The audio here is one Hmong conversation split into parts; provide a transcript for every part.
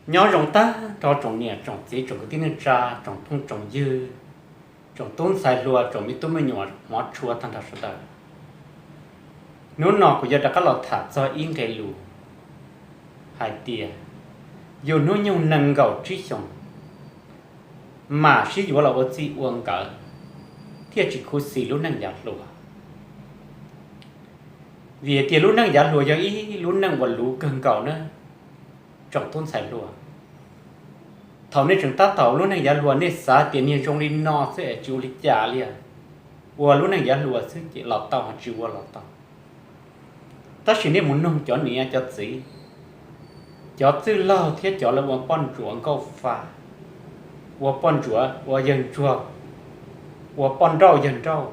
Nyob zoo tag nrho tsoom niam tsoom txiv, tsoom kwv tij neej tsa, tsoom phooj tsoom ywg, tsoom tub ntxhais hluas, tsoom me tub me nyuam hmov tshua tag nrho sawv daws. Hnub no kuv yuav rov qab los tham txog ib nqe lus hais tias yus hnub nyoog nees nkaum tsib xyoos mam sib yuav los ua txij ua nkawm thiaj tsis khuv xim lub neej yav hluas. Vim hais tias lub neej yav hluas yog ib lub neej uas luv kawg nkaus na tsoom tub ntxhais hluas. Thaum nej tseem tab tom lub neej yav hluas nej xav tias niag zoo li no xwb es tsis ua li cas li, ua lub neej yav hluas xwb ces los tau, tsis ua los tau. Tab sis nej mus noog cov niam cov txiv, cov txwj laug thiab cov lawv ua poj ntsuam nkauj fa, ua poj ntsuam ua yawg ntsuag, ua poj nrauj yawg nrauj,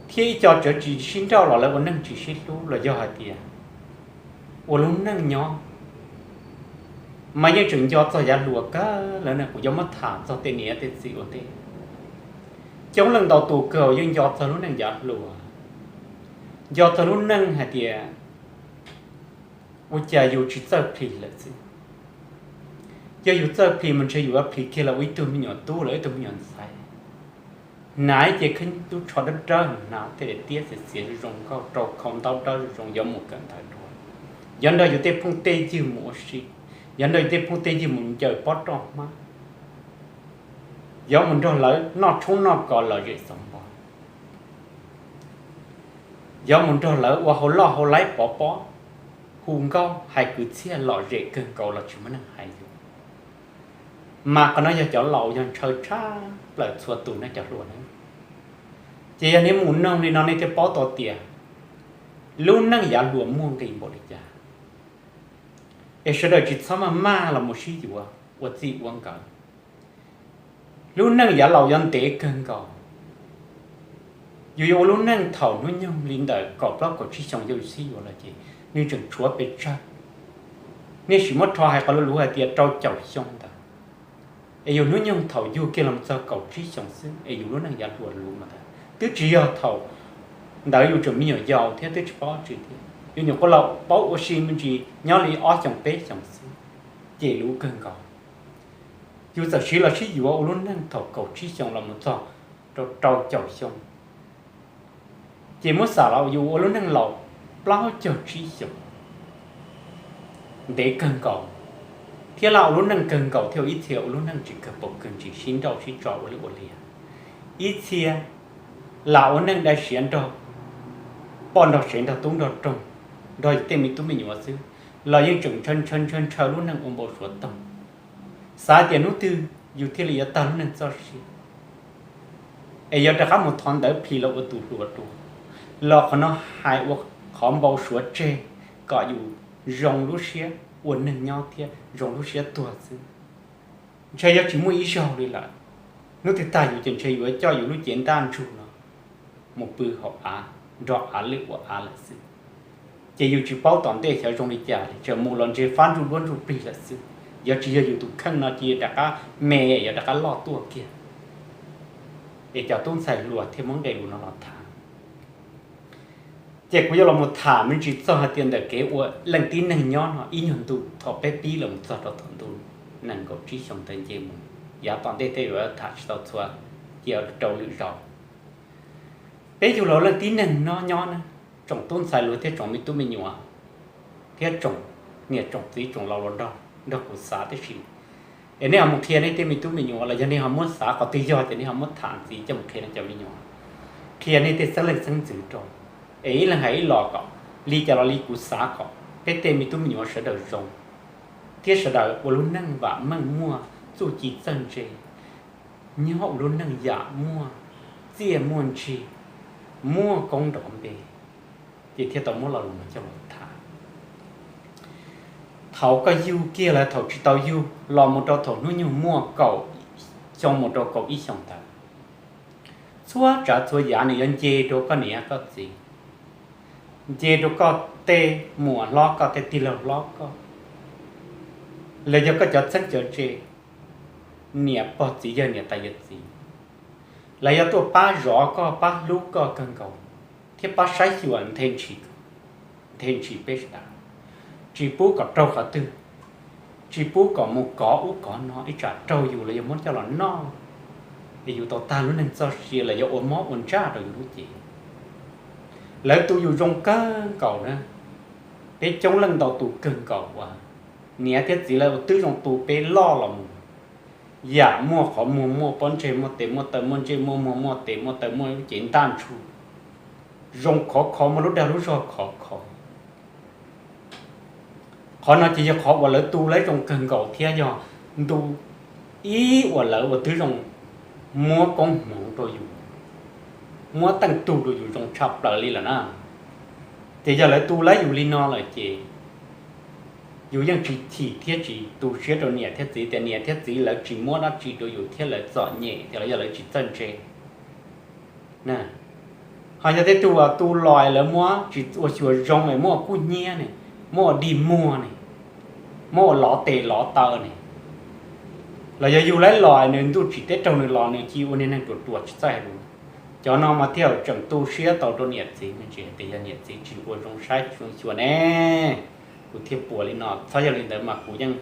thiab ib co tseem tsis sib nrauj los lawv ua neej tsis sib hlub los yog hais tias ua lub neej nyob mas yeej tseem nco txog yav hluas kawg lawm na. Kuv yuav muab tham txog tej niam tej txiv ua ntej. Coob leej ntau tus kawg yeej nco txog lub neej yav hluas, nco txog lub neej hais tias ua cas yus tsis txawj plhis lawm xwb. Yog yus txawj plhis mas ntshe yus yuav plhis kiag los ua ib tug me nyuam tub los ib tug me nyuam ntxhais. Hnav ib ce kheeb tub tsho dawb dawb, hnav tej daim tiab txias txias zoo zoo nkauj, rau khau ntaub dawb zoo zoo, yuav mus kawm ntawv dua, yuav nrog yus tej phooj tej ywg mus ua si, yuav nrog yus tej phooj tej ywg mus ncaws pob roj hmab, yuav mus nrog lawv noj tshoob noj kos lom zem xov npos, yuav mus nrog lawv ua hauv loj hauv laib pov pob, hu nkauj hais kwv txhiaj lom zem kawg nkaus los tsis muaj neeg hais yus. Mas qhov no yog cov laus yog ntshaw tshaj plaws txhua tus nej cov hluas na. Ces yog nej mus noog li no nej thiaj paub tau tias lub neej yav hluas muaj nqis npaum li cas, es sawv daws tsis txhob maj maj los mus sib yuav ua txij ua nkawm. Lub neej yav laus yuav ntev kawg nkaus. Yus yuav ua lub neej thaum hnub nyoog li ntawm kaum plaub kaum tsib xyoos yus sib yuav lawm ces nws tseem tshuav pes tsawg. Nej sim muab rho hais qhov luv luv hais tias rau caum xyoo ntawd, es yus hnub nyoog thaum yug kiag los mus txog kaum tsib xyoos xwb es yus lub neej yav hluas luv mas ntag. Twb tsis yog thaum ntawd yus tseem me nyuam yaus thiab twb tsis paub tsi thiab, yus nyuam qhuav los paub ua si me ntsis nyob li ob xyoos peb xyoos xwb, ces luv kawg nkaus. Yus txawm siv los sib yuav ua lub neej thaum kaum tsib xyoos los mus txog rau rau caum xyoo, ces muab xam los yus ua lub neej laus plaub caug tsib xyoos, ntev kawg nkaus, thiab lam ua lub neej kawg nkaus thiab ua ib txhia ua lub neej tsis kawg paus kawg ntsis sib nrauj sib tso ua li ua liag. Ib txhia lam ua neej dai siav nrog poj nrog sev nrog tub nrog roog, nrog tej me tub me nyuam xwb, los yeej tseem ntshaw ntshaw ntshaw ntshaw lub neej ua npau suav toog, xav tias hnub twg yus thiaj li yuav tag lub neej txoj sia es yuav rov qab mus thov ntawv plhis los ua tus hluas dua. Los qhov no hais ua qhov npau suav tseg kom yus zoo lub siab ua neeg nyob thiab zoo lub siab tuag xwb. Ntshe yuav tsis muaj ib zaug li lawm, hnub twg tag yus ces ntshe yuav coj yus lub cev ntaj ntsug no mus pw hauv av, nrog av lwj ua av lawm xwb. Ces yus tsis paub tom ntej xyov zoo li cas li, tseem mus los ntshe fab ntsuj duab ntsuj plig lawm xwb. Yuav tsis yog yus tus kheej no ces yuav rov qab me, yuav rov qab loj tuaj kiag. Es cov tub ntxhais hluas thiaj muab nqe lus no los tham. Ces kuv yuav los mus tham me ntsis txog hais tias ntawm kev ua leej tib neeg nyob no ib nyuag ntu thaum peb pib los mus txog rau thaum ntu nees nkaum tsib xyoo ntawd nce mus, yav tom ntej tej yuav tham tsis tau txhua, cia rau lwm zaus. Peb yug los leej tib neeg no nyob na, tsoom tub ntxhais hluas thiab tsoom me tub me nyuam, thiab tsoom niam tsoom txiv tsoom laus los nrog, nrog kuv xav tib si. Es nej ho mus qhia nej tej me tub me nyuam los yog nej ho muab xav qhov twg yog ces nej ho muab tham ntxiv coj mus qhia nej cov me nyuam, qhia nej tej xeeb leej xeeb ntxwv rau. Es ib leeg hais ib los kom li cas los li kuv xav kom peb tej me tub me nyuam sawv daws zoo, thiab sawv daws ua lub neej vam meej muaj txuj ci txawj ntse, nyob ua lub neej yam muaj txiaj muaj ntsig, muaj koob nrov npe, ces thiaj tau muab lo lus no coj los tham. Thaum koj yug kiag los thaum tsis tau yug los mus rau thaum hnub nyoog muaj kaum xyoo mus rau kaum ib xyoos ntawd, txhua tsav txhua yam nws yuav nce rau koj niam koj txiv, nce rau koj tej muam hlob koj tej tij laug hlob koj, los yog koj cov txheeb cov ze, niam pog txiv yawg niam tais yawg txiv, lawv yuav tuaj pab zov koj pab hlub koj kawg nkaus, thiab pab saib xyuas nthe ntshis, nthe ntshis peb sawv daws, tsis pub kom raug qhov twg. tsis pub kom mus kov ub kov no ib tsam raug yus los yog muab coj los noj, es yus tau tag lub neej txoj sia los yog ua mob ua ntsaj rau yus lub cev. Lawv tu yus zoo kawg nkaus na, peb coob leej ntau tu kawg nkaus uas niam thiab txiv lawv ua twb zoo tu peb loj los mus, yam muaj qhov muag muaj pob ntseg muaj tes muaj taw muaj ntsej muaj muag muaj tes muaj taw muaj lub cev ntaj ntsug, zoo khov kho muaj lub dag lub zog khov kho. Qhov no ces yog qhov uas lawv tu lawv zoo kawg nkaus thiab yog ntu ib uas lawv ua twb zoo muab koob hmoov rau yus, muab teej tug rau yus zoo tshaj plaws li lawm na. Ces yog lawv tu lawv yus li no lawm ces yus yeej tsis chim thiab tsis tu siab rau niam thiab txiv tias niam thiab txiv lawv tsis muab dab tsi rau yus thiab lawv txom nyem thiab los yog lawv tsis txawj ntse. Ho yog tej tug uas tu los lawv muab tsis ua xyuas zoo es muab ua kub hnyiab ne, muab ua dig muag ne, muab ua lov tes lov taw ne, los yog yug laib los nws ntuj tsim teb raug nws los nws cia ua niag neeg ruam ruam tsis txawj hais lus, cov no mas thiaj tseem tu siab tau rau niam txiv me ntsis tias yog niam txiv tsis ua zoo saib zoo xyuas ne, kuv thiaj puas li no. Txhob yog li ntawd mas kuv yeej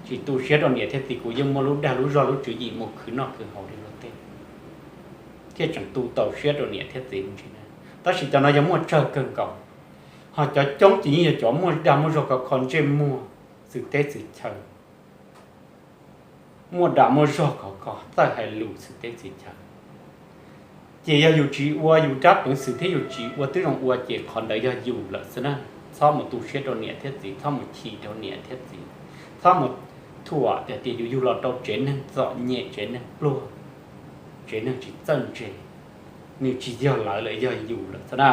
tsis tu siab rau niam thiab txiv, kuv yeej muaj lub dag lub zog lub tswv yim mus khwv noj khwv haus li luag tej, thiaj tseem tu tau siab rau niam thiab txiv me ntsis na. Tab sis cov no yog muaj tsawg kawg nkaus, ho cov coob ces yeej yog cov muaj dag muaj zog khov kho ntsej muag xwm teb xwm chaw, muaj dag muaj zog khov kho txawj hais lus xwm teb xwm chaw. Ces yog yus tsis ua yus rab peev xwm thiab yus tsis ua twb zoo ua ces qhov ntawd yog yus lawm xwb na. Txhob mus tu siab rau niam thiab txiv, txhob mus chim rau niam thiab txiv, txhob mus thuam tias tias yus yug los rau tsev neeg txom nyem tsev neeg pluag, tsev neeg tsis txawj ntse, nws tsis yog lawv lawm yog yus lawm xwb na.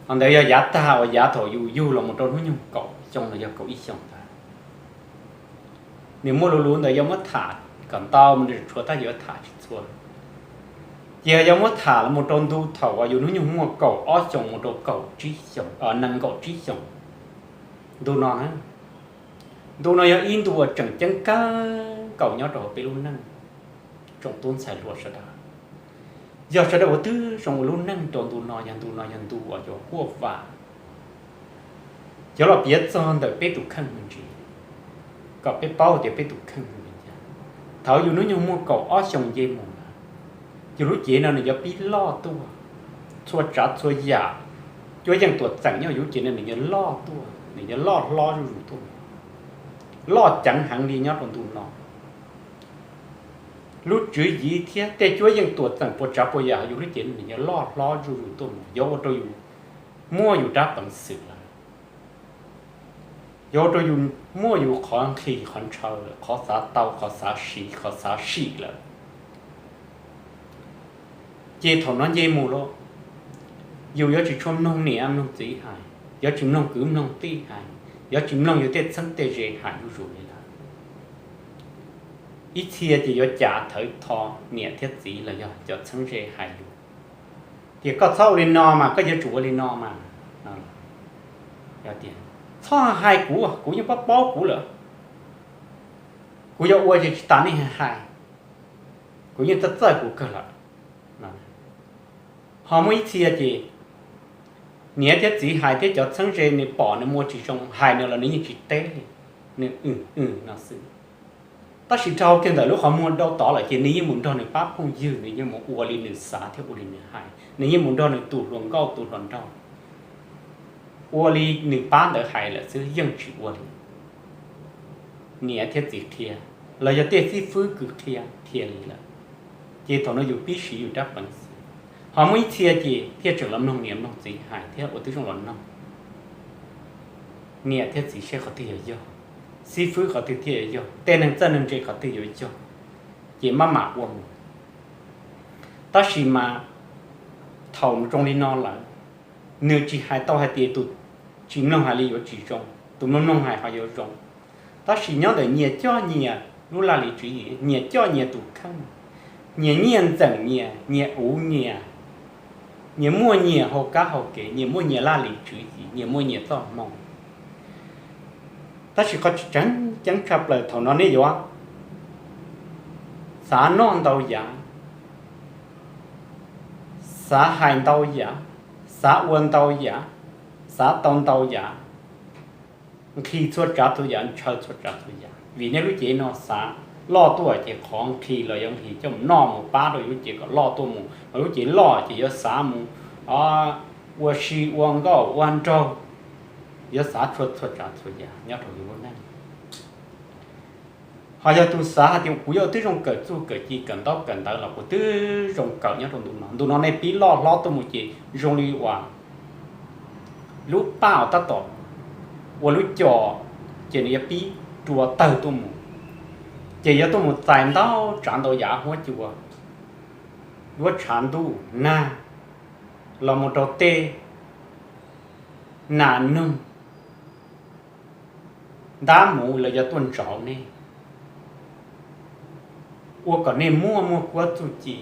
Qhov ntawd yog yav tag uas yav thaum yus yug los mus rau hnub nyoog kaum xyoo los yog kaum ib xyoos ntawd. Nws muaj lus lus ntawd yuav muab tham kom ntau mus tshuav tab yuav tham tsis txhua. Ces yog muab tham los mus rau ntu thaum uas yus hnub nyoog muaj kaum ob xyoos mus rau kaum tsib xyoos, nees nkaum tsib xyoos. Ntu no na, ntu no yog ib ntu uas tseem ceeb kawg nkaus nyob rau hauv peb lub neej. Tsoom tub ntxhais hluas sawv daws, yog sawv daws ua twb zoo ua lub neej rau ntu no, yog ntu no yog ntu uas yuav huaj vam. Cov los piav txog ntawm peb tus kheej me ntsis, kom peb paub tias peb tus kheej li cas. Thaum yus hnub nyoog muaj kaum ob xyoos nce mus lawm, yus lub cev no nws yuav pib loj tuaj, txhua tsav txhua yam cuab yeej tuam txeem nyob yus lub cev no nws yuav loj tuaj, nws yuav loj hlob zuj zus tuaj, loj ceev heev li nyob rau ntu no. Lub tswv yim thiab tej cuab yeej tuam txeem puas tsav puas yam hauv yus lub cev no nws yuav loj hlob zuj zus tuaj mus, yuav ua rau yus muaj yus rab peev xwm lawm, yuav ua rau yus muaj yus qhov nqhis qhov ntshaw lawm, qhov xav tau qhov xav siv qhov xav sim lawm. Ces thaum no nce mus lauj, yus yuav tsis tshua mloog niam mloog txiv hais, yuav tsis mloog kwv mloog tij hais, yuav tsis mloog yus tej txheeb tej ze hais zuj zus li lawm. Ib txhia ces yuav cav thawv tho niam thiab txiv los yog cov txheeb ze hais yus tias koj txhob ua li no mas, koj yuav tsum ua li no mas. Tias txhob hais kuv, kuv yeej paub paub kuv lawm, kuv yuav ua ces tsis tas nej hais, kuv yeej txawj txawj kuv kawg lawm. Ho muaj ib txhia ces niam thiab txiv hais thiab cov txheeb ze nws pom nws ua tsis zoo hais nws los nws yeej tsis teb li, nws w w no xwb. Tab sis dhau kiag ntawm lub qhov muag dau tod lawm ces nws yeej mus nrog nws pab phooj ywg, nws yeej mus ua li nws xav thiab ua li nws hais, nws yeej mus nrog nws tus hluas nkauj tus hluas nraug ua li nws pab ntawd hais lawm xwb, yeej tsis ua li niam thiab txiv qhia los yog tej xib fwb kws qhia qhia li lawm. Ces thaum no yus pib siv yus rab peev xwm. Ho muaj ib txhia ces thiaj tseem los mloog niam mloog txiv hais thiab ua tib zoo los noog niam thiab txiv seb qhov twg yuav yog, xib fwb qhov twg thiaj yuav yog, tej neeg txawj neeg ntse qhov twg yuav yog, ces maj mam ua mus. Tab sis mas thaum zoo li no lawm, nws tsis hais tau hais tias tus tsis mloog hais li yuav tsis zoo, tus mloog mloog hais ho yuav zoo. Tab sis nyob ntawm nyias coj nyias lub laj lim tswv yim, nyias coj nyias tus kheej, nyias nyiaj ntxeem nyias, nyias uv nyias, nyias muaj nyias hau kab hau kev, nyias muaj nyias laj lim tswv yim, nyias muaj nyias txoj hmoo. Tab sis qhov tseem ceeb tshaj plaws thaum no nej yuav xav noj ntau yam, xav hais ntau yam, xav ua ntau yam, xav tau ntau yam. nqhis txhua tsav txhua yam, ntshaw txhua tsav txhua yam, vim nej lub cev no xav loj tuaj ces qhov nqhis los yuav nqhis coj mus noj mus pab rau yus lub cev kom loj tuaj mus, mas lub cev loj ces yuav xav mus ua si ua nkauj ua nraug, yuav xav txhua txhua tsav txhua yam nyob rau yus lub neej. Ho yog tus xav hais tias kuv yuav twb zoo kawm txuj kawm ci kawm ntaub kawm ntawv los kuv twb zoo kawm nyob rau ntu no, ntu no nej pib loj hlob tuaj mus ces zoo li uas lub paj uas tab tom ua lub co, ces nws yuav pib rua tawg tuaj mus, ces yuav tuaj mus txais ntau tsav ntau yam huab cua, duab tshav ntuj nag, los mus rau tej nas noog ntab mus los yog tuaj ntsauv nej, ua kom nej muaj muaj kuab txuj ci,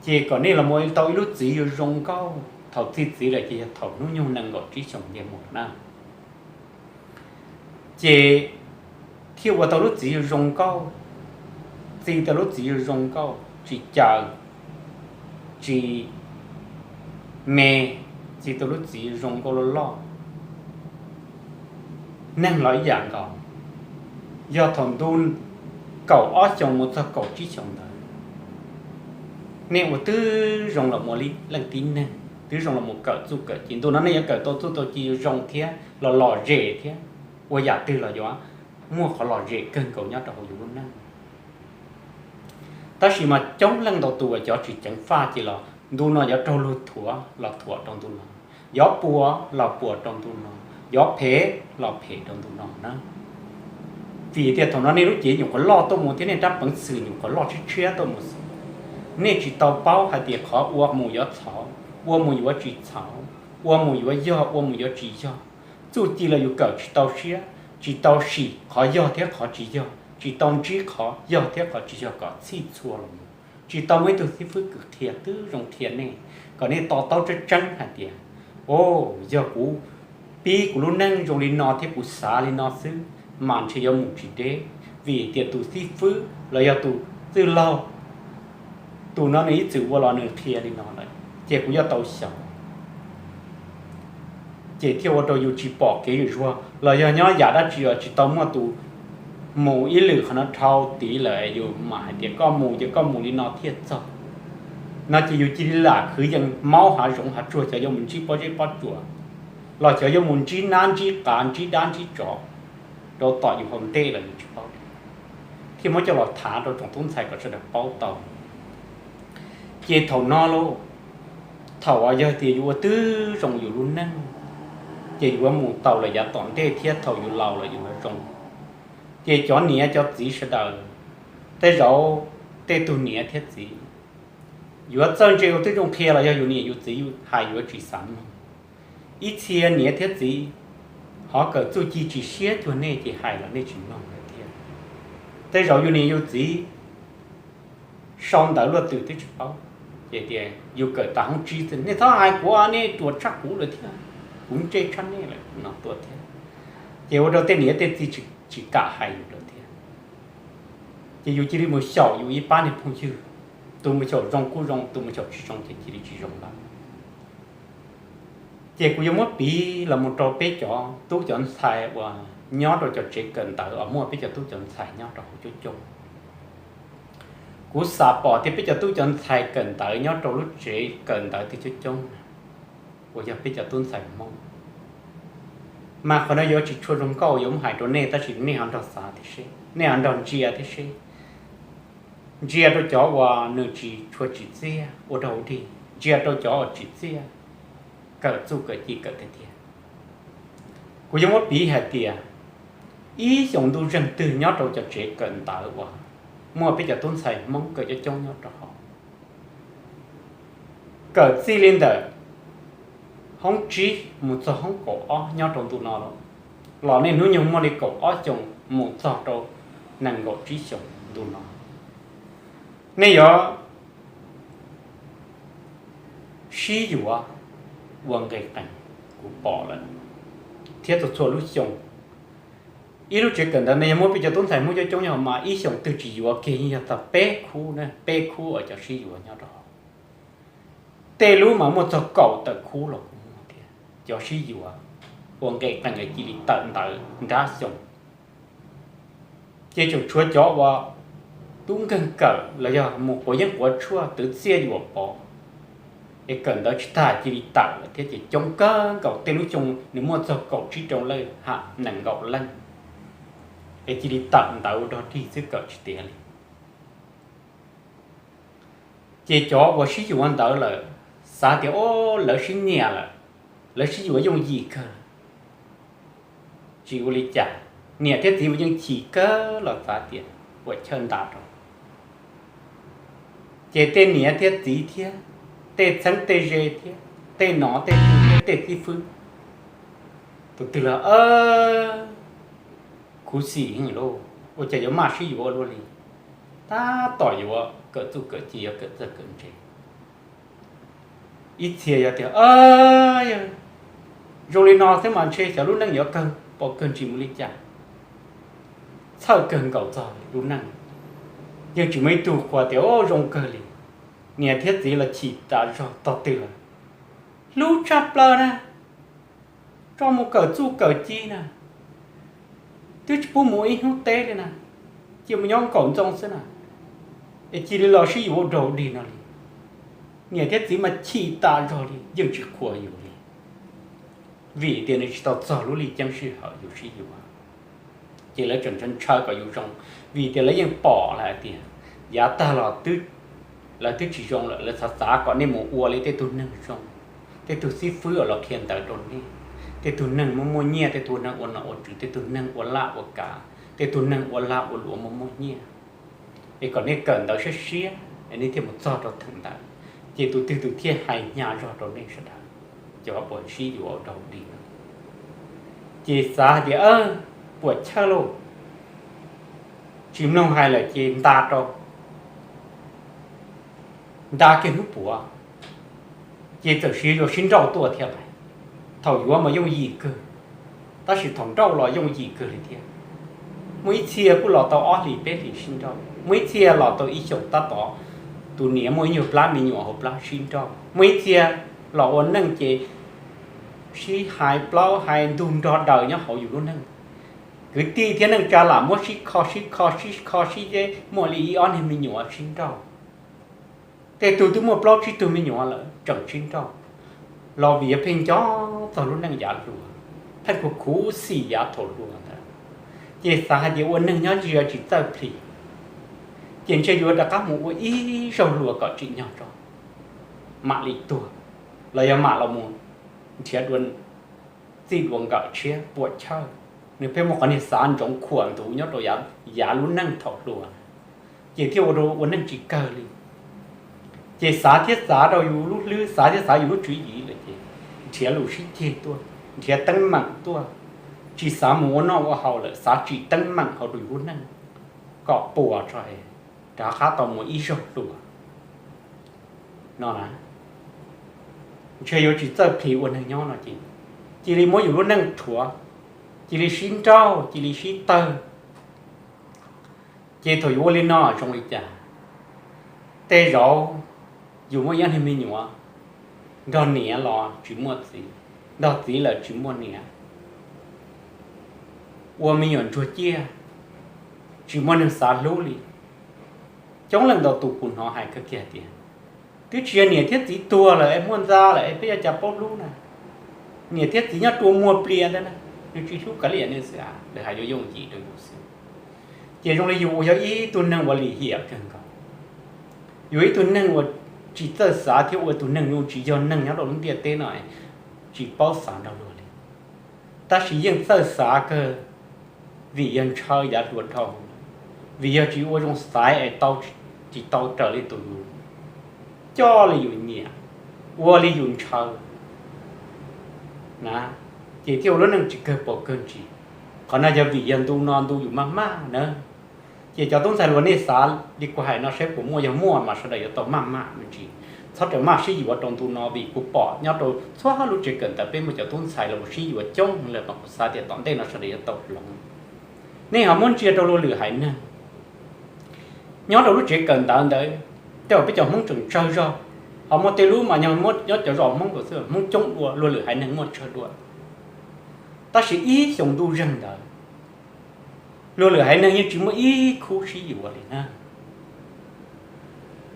ces kom nej los mus tau ib lub txiv yuav zoo nkauj. Thaum txi txiv lawm ces yog thaum hnub nyoog nees nkaum tsib xyoos ntiag mus na, ces thiaj ua tau lub txiv yuav zoo nkauj, txi tau lub txiv yuav zoo nkauj, tsis caws, tsis me, txi tau lub txiv zoo nkauj loj loj. Neeg los ib yam nkaus, yog thaum ntu kaum ob xyoos mus txog kaum tsib xyoos ntawd, nej ua twb zoo los mus li leej tib neeg, twb zoo los mus kawm txuj kawm ci. Ntu no nej yuav kawm tau txuj tau ci yuav zoo thiab los lom zem thiab, ua yam twg los yuav muaj qhov lom zem kawg nkaus nyob rau hauv yus lub neej. Tab sis mas coob leej ntau tus uas cov tsis ceev faj ces los ntu no yuav raug luag thuam los thuam rau ntu no, yuav puas los puas rau ntu no, yuav phem los phem rau ntu no na. Vim tias thaum no nej lub cev nyuam qhuav loj tuaj mus thiab nej rab peev xwm nyuam qhuav loj tshiab tshiab tuaj mus xwb, nej tsis tau paub hais tias qhov ua mus yuav txhaum, ua mus yuav tsis txhaum, ua mus yuav yog, ua mus yuav tsis yog. Txuj ci los yus kawm tsis tau siab, tsis tau sim qhov yog thiab qhov tsis yog, tsis tau ntsib qhov yog thiab qhov tsis yog kom txhij txhua los mus, tsis tau muaj ib tug xib fwb kws qhia twb zoo qhia nej, kom nej to taub tseeb tseeb hais tias, o, yog kuv pib kuv lub neej zoo li no thiab kuv xav li no xwb, mas ntshe yuav mus tsis deb, vim tias tus xib fwb los yog tus txwj laug, tus no nws ib txwm ua los nws qhia li no lawm, ces kuv yuav tau xyaum. Ces thiaj ua rau yus tsis pom kev zuj zus los yog nyob yam dab tsi los tsis tau muaj tus mus ib lwm qhov no dhau tid lawm, yus mam hais tias koj mus ces koj mus li no thiaj txog. No ces yus cia li lam khwv yees maub hav zoov hav tsuag, xyov yuav mus ntsib pob zeb pob tsuas, los xyov yuav mus ntsib nab ntsib qav ntsib dab ntsib tsov rau tom yus hauv ntej los yus tsis paub, thiaj muab coj los thav rau tsoom tub ntxhais kom sawv daws paub tau. Ces thaum no lauj, thaum uas yog tias yus ua twb zoo yus lub neej, ces yuav mus tau lawm yav tom ntej thiab thaum yus laus los yus yuav zoo. Ces cov niam cov txiv sawv daws, tej zaum tej tug niam thiab txiv yuav txawj ntse ua twb zoo qhia los yog yus niam yus txiv hais yuav tsis xav mloog. Ib txhia niam thiab txiv ho kawm txuj ci tsis siab cuag nej ces hais los nej tsis mloog lawm thiab. Tej zaum yus niam yus txiv sau ntawv luaj twm twb tsis paub, ces tias yus kawm tas hoob tsib xwb, nej txhob hais kuv, nej ruam tshaj kuv lawm thiab, kuv ntse tshaj nej lawm no tuaj thiab. Ces ua rau tej niam tej txiv tsis kam hais yus lawm thiab. Ces yus cia li mus xyaum yus ib pab niag phooj ywg, tus mus xyaum zoo kuj zoo, tus mus xyaum tsis zoo ces cia li tsis zoo lawm. Ces kuv yuav muab piv los mus rau peb cov tub cov ntxhais uas nyob rau cov tsev kawm ntawv uas muaj peb cov tub cov ntxhais nyob rau hauv coob coob. Kuv xam pom tias peb cov tub cov ntxhais kawm ntawv nyob rau lub tsev kawm ntawv twg coob coob na, uas yog peb cov tub ntxhais Hmoob. Mas qhov no yuav tsis tshua zoo nkauj yuav muab hais rau nej, tab sis nej ho nrog xav thiab seb, nej ho nrog ntsia thiab seb. Ntsia rau cov uas nws tsis tshua tsim txiaj ua rau hauv dig, ntsia rau cov uas tsim txiaj, kawm txuj kawm ci kawm tiag tiag. Kuv yuav muab piv hais tias ib xyoos ntuj zeeg twg nyob rau cov tsev kawm ntawv uas muaj peb cov tub ntxhais Hmoob kawm coob coob nyob rau hauv, kawm txij li ntawm hoob tsib mus txog hoob kaum ob nyob rau ntu no los, los nej hnub nyoog muaj li kaum ob xyoos mus txog rau nees nkaum tsib xyoos ntu no, nej yuav sib yuav ua nqe qees, kuv pom lawm, thiab txhua txhua lub xyoo. Ib lub tsev kawm ntawv no yog muaj peb cov tub ntxhais Hmoob coob coob nyob mas ib xyoos twg tsis yuav kiag yeej yog txog peb khub, peb khub uas cov sib yuav nyob rau hauv. Tej lub mas muaj txog kaum tawm khub los kuj muaj thiab cov sib yuav. ua nqe qees es cia li tawm ntawv nrab xyoo. Ces tseem tshuav cov uas tub nkeeg kawm los yog mus quav yeeb quav tshuaj twv txiaj yuam pov, es kawm ntawv tsis tag cia li tawm lawm thiab ces coob kawg nkaus, tej lub xyoo nws muaj txog kaum tsib rau leej ham nees nkaum leej, es cia li tawm ntawv ua dog dig xwb kawm tsis tiav li. Ces cov uas sib yuav ntawd lawm xav tias o, lawv sib nyiam lawm, lawv sib yuav yooj yim kawg, tsis ua li cas. Niam thiab txiv mas yeej chim kawg los xav tias puas chawj nta rau. Ces tej niam thiab txiv thiab, tej txheeb tej ze thiab, tej nom tej tswv thiab tej xib fwb, tus twg los khuv xim heev lauj, ua cas yuav maj sib yuav ua luaj li, tab tom yuav kawm txuj kawm ci, yuav kawm txawj kawm ntse. Ib txhia yog tias zoo li no xwb mas ntshe xyov lub neej yuav kawg pom kawg ntsis mus li cas. Txhawj kawg nkaus txog lub neej, yeej tsis muaj ib tug qhuas tias o zoo kawg li. Niam thiab txiv los chim tas zog tog twg lawm, hlub tshaj plaws na, tso mus kawm txuj kawm ci na, twb tsis pub mus ib hnub teb li na, cia mus nyob nkaum ntxoo xwb na, es cia li los sib yuav ua dog dig no li. Niam thiab txiv mas chim tas zog li yeej tsis qhuas yus li, vim tias nws tsis tau txog lub li ceeb sij hawm yus sib yuav. Ces lawv tseem ntshaw ntshaw kom yus zoo, vim tias lawv yeej pom lawm hais tias yav tag los lawv twb tsis zoo lawm, lawv xav xav kom nej mus ua li tej tug neeg zoo, tej tug xib fwb uas los qhia ntawv rau nej, tej tug neeg muaj muaj nyiaj, tej tug neeg ua nom ua tswv, tej tug neeg ua laj ua kav, tej tug neeg ua lag ua luam muaj muaj nyiaj, es kom nej kawm ntawv siab siab es nej thiaj mus txog rau theem ntawd, ces tus twg tus thiaj hais hnyav zog rau nej sawv daws, cov uas sib yuav ua dog dig no. Ces xav hais tias puas chawj lauj, tsis mloog hais lawm ces nta rau, nta kiag hnub puav, ces txawm siv zog sib nrauj tuaj thiab lawm. Thaum yuav mas yooj yim kawg, tab sis thaum nrauj los yooj yim kawg li thiab. Muaj ib txhia kuj los tau ob hlis peb hlis sib nrauj, muaj ib txhia los tau ib xyoos tab tom tus niam muaj ib nyuag plab me nyuam hauv plab sib nrauj, muaj ib txhia los ua neej ces sib hais plaub hais ntug nrog daws nyob hauv yus lub neej. Kwv tij thiab neej tsa lam muab sib kho sib kho sib kho sib yeb muaj li ib ob niag me nyuam sib nrauj. Tej tug twb muaj plaub tsib tug me nyuam lawm tseem sib nrauj, los vim yog pheej nco txog lub neej yav hluas, pheej khuv khuv xim yav thaum hluas ntawd, ces xav hais tias ua neeg nyob ntsia tsis txawj plis, ces ntshe yuav rov qab mus ua ib zaug hluas kom tsim nyog tso, mam li tuag, los yog mam los mus nrhiav dua txij dua nkawm tshiab puas chawj. Nws pheej muaj qhov niag xav ntsoov khuam ntxuv nyob rau yav lub neej thaum hluas, ces thiaj ua rau ua neej tsis kawg li. Ces xav thiab xav rau yus lub hlwb, xav thiab xav yus lub tswv yim lawm ces nrhiav lus sib ceg tuaj, nrhiav teeb meem tuaj, tsis xav mus ua noj ua haus lawm, xav tsim teeb meem hauv rau yus lub neej kom puas tso es rov qab tau mus ib zaug hluas no na. Ntshe yuav tsis txawj plis ua neeg nyob no ces cia li muab yus lub neej rhuav, cia li sib nrauj, cia li sib tawg. Ces thaum yuav ua li no zoo li cas? Tej zaum yus muaj ib ob niag me nyuam, nrog niam los tsis muaj txiv, nrog txiv lawm tsis muaj niam, ua me nyuam ntsuag ciaj, tsis muaj neeg xav hlub li. Coob leej ntau tus kuv hnov hais kawg kiag tias twb tsis yog niam thiab txiv tuag lawm es muaj ntxa lawm es peb yuav cas paub hlub na. Niam thiab txiv nyob rua muag plias ntawd na, nws tsis hlub kav liam nws xwb, lawv hais yuav yooj yim rau yus xwb. Ces zoo li yus uas yog ib tug neeg uas lim hiam kawg nkaus, yus ib tug neeg uas tsis txawj xav thiab ua tus neeg zoo tsis yog neeg nyob rau lub ntiaj teb no, tsis paub xav nrog luag li. Tab sis yeej txawj xav kawg, vim yog ntshaw yav hluas dhau, vim yog tsis ua zoo xaiv es tau, tsis tau raws li tus yus coj li yus nyiam, ua li yus ntshaw na, ces thiaj ua lub neej tsis kawg paus kawg ntsis. Qhov no yog vim yog ntu no ntu yus maj maj na. Ces cov tub ntxhais hluas nej xav li kuv hais no saib puas muaj, yog muaj mas sawv daws yuav tau maj mam me ntsis, txhob rawm maj sib yuav rau ntu no vim kuv pom nyob rau txhua lub tsev kawm ntawv peb muaj cov tub ntxhais los sib yuav coob lawm mas kuv xav tias tom ntej no sawv daws yuav tau hloov. Nej ho muab ntsia rau luag lwm haiv neeg, nyob rau lub tsev kawm ntawv ntawd, tej zaum peb cov Hmoob tseem tsawg zog, ho muaj tej lub mas yog muab nyob cov zos Hmoob xwb, Hmoob coob dua, luag lwm haiv neeg muaj tsawg dua. Tab sis ib xyoo ntuj zeeg ntawd, luag lwm haiv neeg yeej tsis muaj ib khub sib yuav li na.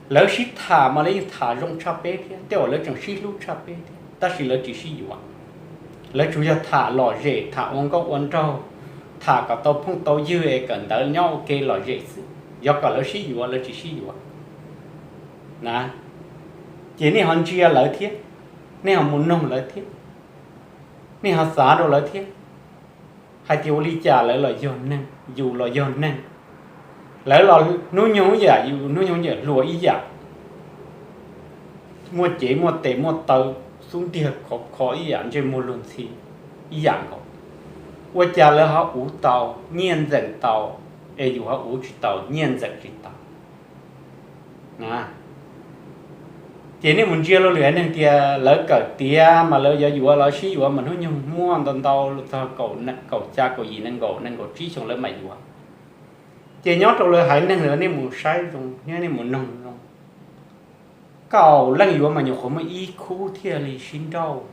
Lawv sib tham mas lawv yeej tham zoo tshaj peb thiab, tej uas lawv tseem sib hlub tshaj peb thiab, tab sis lawv tsis sib yuav. Lawv tsuas yog tham lom zem, tham ua nkauj ua nraug, tham kom tau phooj tau ywg es kawm ntawv nyob ua ke lom zem xwb, yog kom lawv sib yuav lawv tsis sib yuav na. Ces nej ho ntsia lawv thiab, nej ho mus noog lawv thiab, nej ho xav rau lawv thiab, hais tias ua li cas lawv los yog neeg, yus los yog neeg. Lawv los hnub nyoog ib yam, yus hnub nyoog ib yam, hluas ib yam, muaj cev muaj tes muaj taw, xub ntiag khov kho ib yam, ntsej muag luag ntxhi ib yam nkaus. Ua cas lawv ho uv tau, nyiaj ntxeem tau, es yus ho uv tsis tau, nyiaj ntxeem tsis tau? Ces nej mus ntsia luag lwm haiv neeg tias lawv kawm tiav mas lawv yuav yuav, lawv sib yuav mas hnub nyoog muaj ntau ntau, txog kaum xya kaum yim nees nkaum, nees nkaum tsib xyoo lawv mam yuav. Ces nyob rau lawv haiv neeg lawm nej mus saib zoo thiab nej mus noog zoo, kaum leej yuav mas nyuam qhuav muaj ib khub thiaj li sib nrauj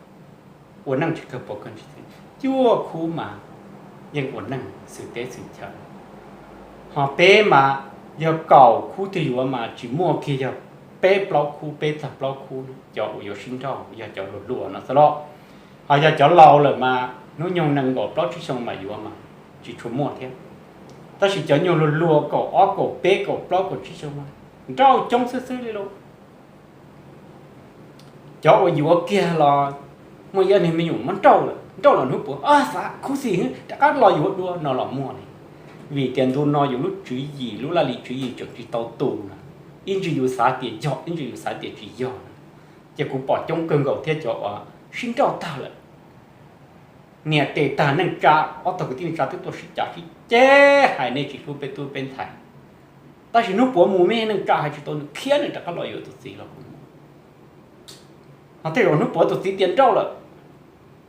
ua neej tsis kawg paus kawg ntsis, cuaj khub mas yeej ua neej xwm teb xwm chaw. Ho peb mas yog kaum khub twg yuav mas tsis muaj kiag, yog peb plaub khub, peb txog plaub khub cov uas yuav sib nrauj yog cov hluas hluas no xwb los. Ho yog cov laus lawm mas hnub nyoog nees nkaum plaub tsib xyoo mam yuav mas tsis tshua muaj thiab. Tab sis cov nyuag hluas hluas kaum ob kaum peb kaum plaub kaum tsib xyoo mas nrauj coob xwb xwb li lauj. Cov uas yuav kiag los muaj ib ob niag me nyuam muab nrauj lawm, nrauj los hnub puav xav khub xim rov qab los yuav dua no los muaj li. Vim tias ntu no yus lub tswv yim, lub laj lim tswv yim tseem tsis tau tus na, ib ntsis yus xav tias yog, ib ntsis yus xav tias tsis yog na. Ces kuv pom coob kawg nkaus thiab cov uas sib nrauj tag lawm, niam tes tag neej tsa, ob tog kwv tij neej tsa twb tuaj sib cav sib ceg hais nej tsis hlub peb tub peb ntxhais, tab sis hnub puav mus me neej tsa hais tsis tau nws khiav nws rov qab los yuav tus txiv los kuj muaj. Ho tej zaum hnub puav tus txiv tias nrauj lawm,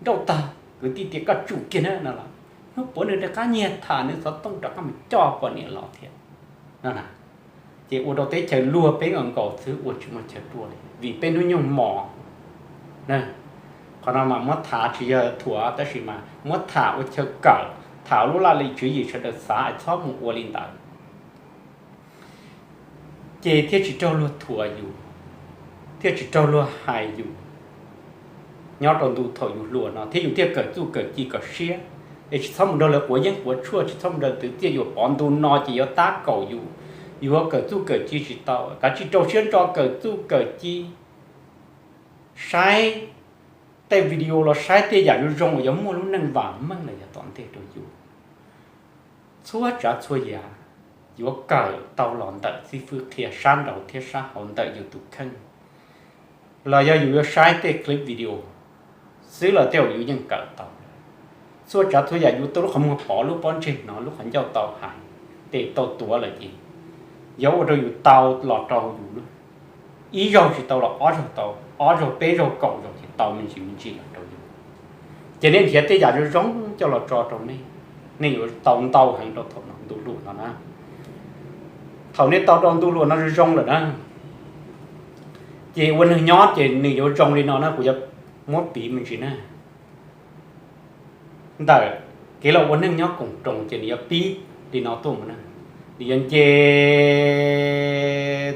nrauj tag kwv tij tias koj tsum kiag na no los, hnub puav nws rov qab nyiag tham nws xov tooj rov qab mus coj poj niam los thiab no na. Ces ua rau teb chaws luag peb nkaus nkaus xwb ua tsis muaj chaw tuaj li vim peb hnub nyoog mos. Qhov no mas muab tham tsis yog thuam tab sis mas muab tham ua chaw kawm, tham lub laj lim tswv yim sawv daws xav es txhob mus ua li ntawd. Ces thiaj tsis raug luag thuam yus, thiaj tsis raug luag hais yus nyob rau ntu thaum yus hluas no thiab yus thiaj kawm txuj kawm ci kom siab. Es tsis txhob mus nrog lawv quav yeeb quav tshuaj, tsis txhob mus nrog twv txiaj yuam pov ntu no ces yuav tab kaum yus, yuav kawm txuj kawm ci tsis tau, kav tsij rau siab ntso kawm txuj kawm ci, saib tej video los saib tej yam zoo zoo uas yuav muaj lub neej vam meej los yog tom ntej rau yus. Txhua tsav txhua yam yuav kawm tau los ntawm xib fwb qhia sab nraud thiab sab hauv ntawm yus tus kheej. Los yog yus yuav saib tej clip video xwb los tej zaum yus yeej kawm tau. Txhua tsav txhua yam yus tau lub qhov muag pov lub pob ntseg hnov lub qhov ncauj tau hais, tes tau tuav lawm ces yuav ua rau yus tau los rau yus lub, ib zaug tsis tau los ob zaug tau, ob zaug peb zaug kaum zaug ces tau me ntsis me ntsis los rau yus. Ces nej nrhiav tej yam zoo zoo coj los tso rau nej, nej yuav tau ntau heev rau thaum no ntu hluas no na. Thaum nej tau rau ntu hluas no zoo zoo lawm na, ces ua neeg nyob ces nws yuav zoo li no na, kuv yuav muab piv me ntsis na. Ntawm kev los ua neej nyob koom roos ces nws yuav pib li no tuaj mus na, nws yuav nce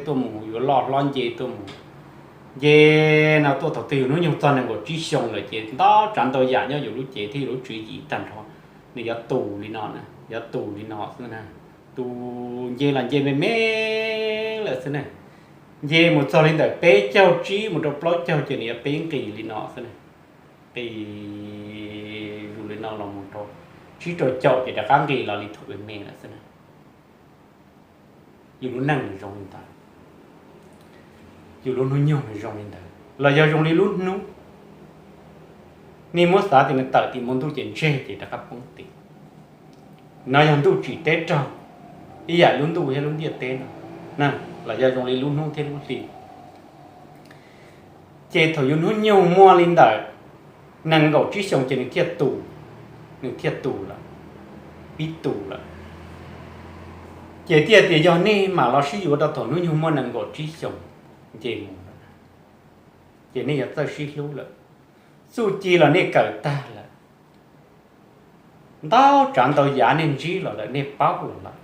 tuaj mus, yuav loj hlob nce tuaj mus, nce no tuaj thaum twg yus hnub nyoog txog nees nkaum tsib xyoo lawm ces ntau tsav ntau yam nyob yus lub cev thiab yus lub tswv yim tag nrho, nws yuav tus li no na, yuav tus li no xwb na. Tus nce los nce me me lawm xwb na, nce mus txog li ntawm peb caug tsib mus rau plaub caug ces nws yuav peb nqis li no xwb na, nqis zus li no los mus rau tsib rau caum ces rov qab nqis los li thaum me me lawm xwb na. Yus lub neej nws zoo li ntawd, yus lub hnub nyoog nws zoo li ntawd los yog zoo li lub hnub. Nej muab xav tias nws tawm tim npoo ntuj ces ntseg ces rov qab poob tim. No yog ntuj tsim teb raug, ib yam lub ntuj thiab lub ntiaj teb no, los yog zoo li lub hnub thiab lub hli. Ces thaum yus hnub nyoog muaj li ntawm nees nkaum tsib xyoos ces nws thiaj tus, nws thiaj tus lawm, pib tus lawm. Ces thiaj tias yog nej mam los sib yuav rau thaum hnub nyoog muaj nees nkaum tsib xyoos nce mus lawm, ces nej yuav txawj sib hlub lawm. Txuj ci los nej kawm tag lawm, ntau tsav ntau yam nej ntsib los lawm, nej paub los lawm,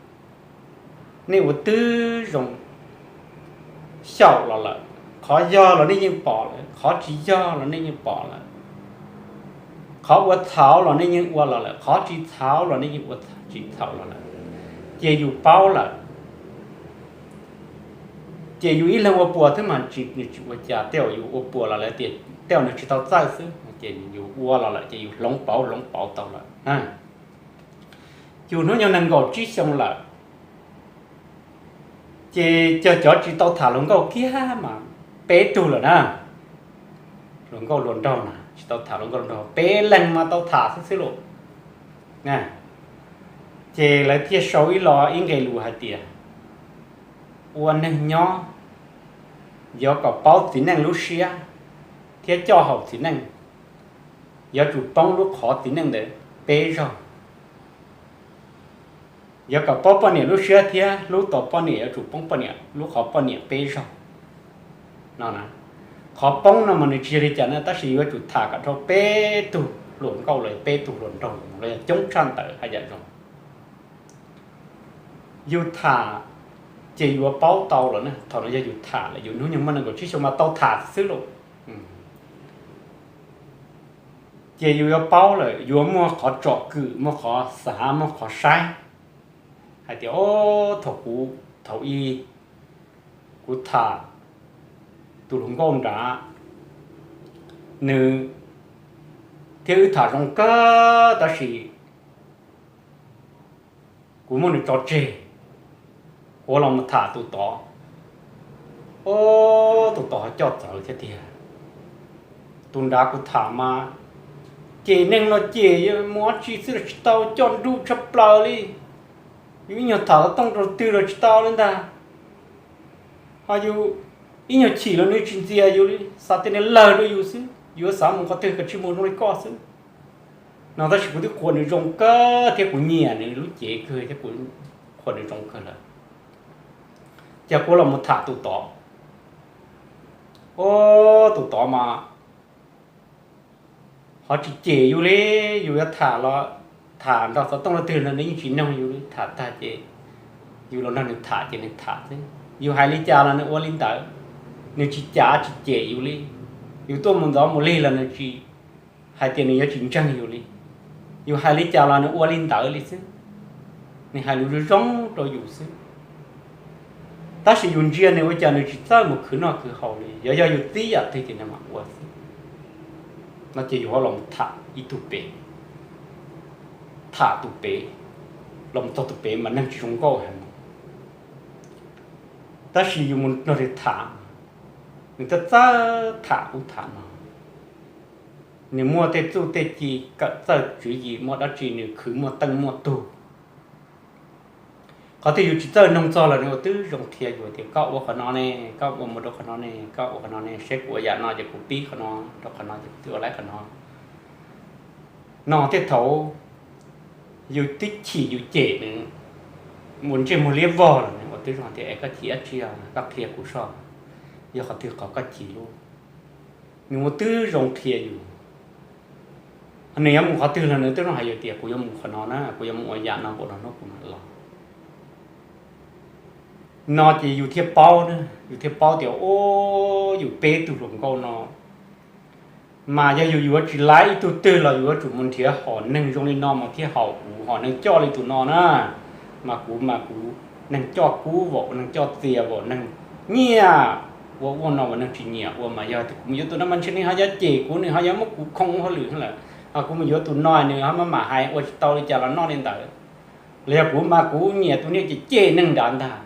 nej ua twb zoo xyaum los lawm. Qhov yog los nej yeej pom lawm, qhov tsis yog los nej yeej pom lawm. Qhov ua txhaum los nej yeej ua los lawm, qhov tsis txhaum los nej yeej ua tsis txhaum los lawm. Ces yus paub lawm, ces yus ib leeg ua puas thiab mas tsis, nws tsis ua cas, tej zaum yus ua puas los lawv tias tej zaum nws tsis tau txawj xwb, ces yus ua los lawm ces yus hloov pauv hloov pauv tau lawm. Yus hnub nyoog nees nkaum tsib xyoo lawm, ces cov, cov tsis tau tham hluas nkauj kiag mas peb tug lawm na. Hluas nkauj hluas nraug na, tsis tau tham hluas nkauj hluas nraug, peb leeg mas tau tham xwb xwb lauj. Ces lawv thiaj sau ib lo ib nqe lus hais tias, ua neeg nyob yuav kom paub txiv neej lub siab thiab coj haum txiv neej, yuav tsum poob lub qhov txiv neej ntawd peb zaug. Yuav kom paub poj niam lub siab thiab hlub tau poj niam yuav tsum poob poj niam lub qhov poj niam peb zaug no. Qhov poob no mas nws tsis yog li cas na, tab sis yuav tsum tham kom dhau peb tug hluas nkauj los peb tug hluas nraug los yog coob tshaj ntawd hais yam zoo. Yus tham ces yuav paub tau los na, thaum no yog yus tham lawm, yus hnub nyoog muaj nees nkaum tsib xyoo mas tau tham xwb lauj. Ces yus yuav paub lawm, yuav muaj qhov tsom kwm, muaj qhov xav, muaj qhov saib hais tias, o, thaum kuv, thaum ub kuv tham tus hluas nkauj nrad, nws thiab wb tham zoo kawg tab sis kuv muab nws tso tseg, kuv los mus tham tus tod. O, tus tod ho coj txawv thiab tiag. Tus nrad kuv tham mas cem neeg los cem mus dab tsi xwb los tsis tau, coj nruj tshaj plaws li. Yus ib nyuag tham xov tooj rau twg los tsis tau li ntag. Ho yus ib nyuag chim los nws tsis ntxias yus li, xav tias nws lawg rau yus xwb, yus xav mus qhov twg kav tsij mus zoo li koj xwb no. Tab sis kuv twb qhuas nws zoo kawg thiab kuv nyiam nws lub cev kawg thiab kuv qhuas nws zoo kawg lawm, ces kuv los mus tham tus tod. O, tus tod mas ho tsis cem yus li. Yus yuav tham los tham nrog xov tooj rau twg los nws yeej tsis noog yus li, tham tag ces yus los nrog nws tham ces nws tham xwb. Yus hais li cas los nws ua li ntawd, nws tsis cav tsis cem yus li. Yus tuaj mus ntxov mus lig los nws tsis hais tias nws yuav tsis ntseeg yus li. Yus hais li cas los nws ua li ntawd li xwb, nws hais lus zoo zoo rau yus xwb. Tab sis yus ntsia nws ua cas nws tsis txawj mus khwv noj khwv haus li, yog, yog yus txib yam twg ces nws mam ua xwb. No ces yus ho los tham ib tug pem, tham tus pem, los txog tus pem mas neeg tsis zoo nkauj heev. Tab sis yus mus nrog nws tham, nws txawj txawj tham ub tham no, nws muaj tej txuj tej ci kawm txawj tswv yim, muaj dab tsi nws khwv muaj teej muaj tug. Qhov twg yus tsis txawj noog txog los nws ua twb zoo qhia yus tias koj ua qhov no ne, koj ua mus rau qhov no ne, koj ua qhov no ne, seb kuv ua yam no ces kuv pib qhov no, rau qhov no ces kuv twb ua laib qhov no. No tej thaum yus twb chim yus cem nws mus ntsej muag liab vog los nws ua twb zoo tias es koj chim dab tsi, koj qhia kuv soj, yog qhov twg qhov koj chim lub. Nws ua twb zoo qhia yus. Nws yuav mus qhov twg los nws twb zoo hais yus tias kuv yuav mus qhov no na, kuv yuav mus ua yam no npaum no hnub kuv mam los. No ces yus thiaj paub, yus thiaj paub tias o, yus peb tug hluas nkauj no mas yog yus yuav tsis laib ib tug twg los yus yuav tsum mus nrhiav hom neeg zoo li no mas thiaj haum kuv, hom neeg coj li tus no na. Mas kuv mas kuv neeg coj kub vom, neeg coj txias vom, neeg nyiam ua ua no mas neeg tsis nyiam ua. Mas yog tias kuv mus yuav tus no mas ntshe nws ho yuav cem kuv, nws ho yuav muab kuv khoo hauj lwm lawm. Ho kuv mus yuav tus no nws ho maj mam hais ua tsis tau li cas los noj li ntawd. Los yog kuv mas kuv nyiam tus niag cem cem neeg nrad ntag.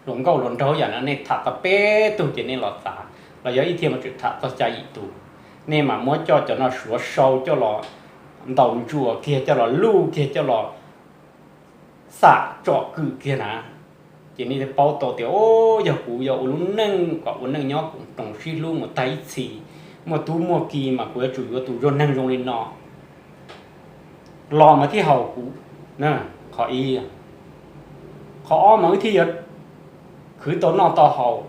Hluas nkauj hluas nraug yam no nej tham tau peb tug ces nej los xav, los yog ib thiaj mas tseem tham txog xya yim tus. Nej mas muab coj cov no suav sau coj los ntaus ntsuas kiag, coj los luj kiag, coj los xam tsom kwm kiag na, ces nej thiaj paub tau tias o, yog kuv yuav ua lub neej kom ua neej nyob koom roos sib hlub mus tag ib txhis, muaj tub muaj ki mas kuv yuav tsum yuav tus zoo neeg zoo li no los mas thiaj haum kuv. Qhov ib, qhov ob mas wb thiaj yuav khwv tau noj tau haus,